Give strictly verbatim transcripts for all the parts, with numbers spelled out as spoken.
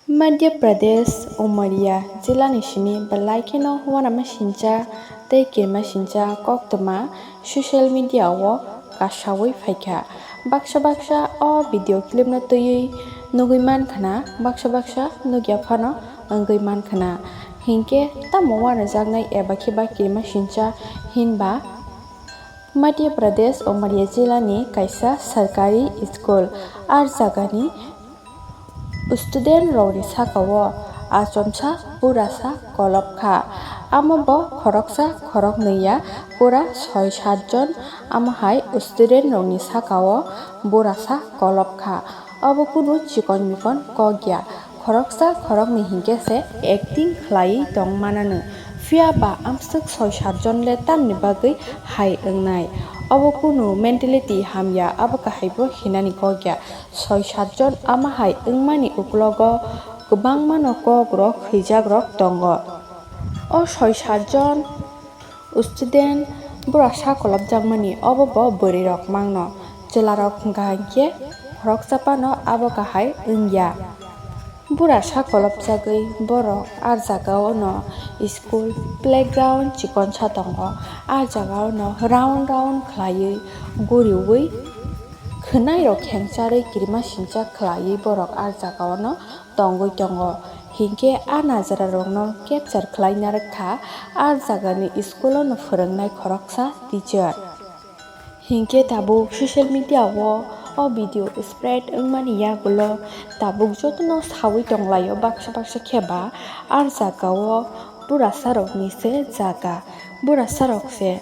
Madhya Pradesh, Umaria jilani simi belai kheno uanamasingcha tei kirimasingcha koktwma social media o kasaui phaikha. Baksa baksa o video clip no twiwi nugui mankha na, baksa baksa nugya phano wngwi mankha na. Hinkhe tamo uanajaknai eba khe ba kirimasingcha hinba Madhya Pradesh, Umaria jilani kaisa sarkari school, ar jagani student rokni sakao achomsa burasa kolop kha. Amo bo khoroksa khoroknwi ya, pura soi sat jon amo hai student rokni sakao burasa kolop kha. Obo kunu chikon mikon kok ya. Khoroksa khoroknwi hinkhe se acting khlaiwi tong mananw. Phiya ba amswk soi sat jon le tamni bagwi hai wngnai? Obo kunu mentality hamya, abo kahai bo hinani kok ya. Soi sat jon ama hai wngmani uklogo kwbangma no kok rok khwijak rok tongo. O soi sat jon student burasa kolopjakmani, obo bo bwrwi rok mangno. Chwla rok hwnkha hinkhe khoroksa phano abo kahai wngya. Burasa kolopjagwi borok ar jagao no school, playground chikonsa tongo. Ar jagao no round round khlaiwi guriui khwnai rok khengcharwi kirimasingcha khlaiwi borok ar jagao no tongwi tongo. Hinkhe a najra rokno capture khlai narwk kha ar jagani school o no phwrwngnai khoroksa teacher. Hinkhe tabuk social media o o video spread wngmani yagulo tabuk jotono saui tonglaio, baksa baksa khe ba ar jagao burasa rokni se jaga, burasa rok se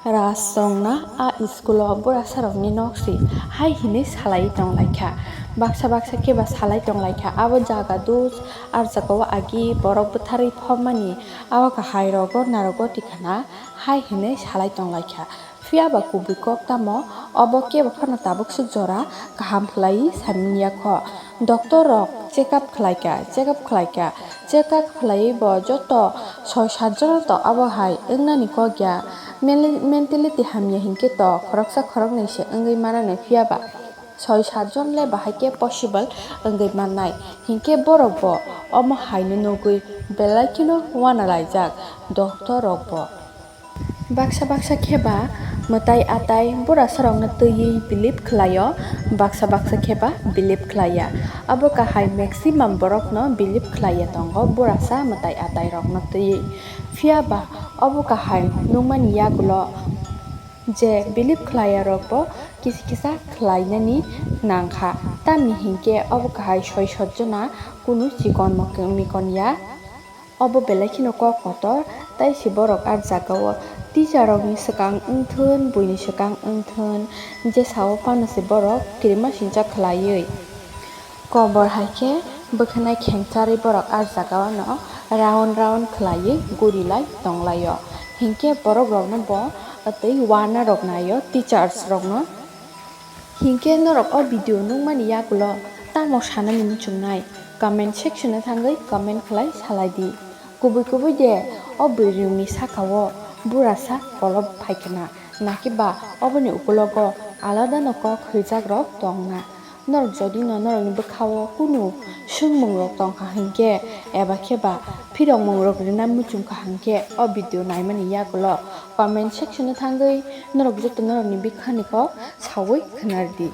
raj songna a school o burasa rokni nok si hai hinwi salai tonglaikha, baksa baksa khe ba salai tonglaikha. Abo jaga dos ar jagao agi borok bwtharwi phobmani abo kahai rogo narogo tikhana hai hinwi salai tonglaikha. Phiya ba kubui kok tamo, obo kebo phano tabuk swk jora kaham khlaiwi samani ya kho. Doctor rok check up khlaikha, check up khlaikha, check up khlaiwi bo joto soi sat jona to abo hai wngnani kok ya. Mel-, mentality hamya hinkhe to khoroksa khoroknwi se wngwi mananw, phiya ba soi sat jon le bahai khe possible wngwi mannai. Hinkhe borok bo omo haino nugwi belai kheno uanalaijak doctor rok bo. Baksa baksa khe ba mwtai atai burasa rokno twiwi believe khlaio, baksa baksa khe ba believe khlaiya. Abo kahai maximum borokno believe khlaiya tongo burasa mwtai atai rokno twiwi. Phiya ba obo kahai nukmani yagulo je believe khlaiya rok bo kisa kisa khlainani nangkha, tamni hinkhe obo kahai soi sat jona kunu chikon mikon ya. Obo belai kheno kok kotor, tei se borok ah jagao teacher rokni swkang wngthun, buini swkang wngthun, je sao phano se borok kirimasingcha khlaiwi. Kobor hai khe bwkhanai khengcharwi borok ah jagao no round round khlaiwi guri lai tonglaio. Hinkhe borok rokno bo tei uana rok naio, teachers rokno. Hinkhe norok o video nukmani yagulo tamo sanani muchungnai? Comment section o thangwi comment khlai salai di. Kubui kubui de o bwrwini sakao burasa kolop phaikhna, nakiba oboni ukulogo alada no kok hwijak rok tongna. Norok jodi no norokni bwkhao kunu swngmung rok tongkha hinkhe eba khe ba phirokmung rok rina muchungkha hinkhe o video naimani yagulo comment section o thangwi norok joto norokni bwkhani kok saui khwnardi.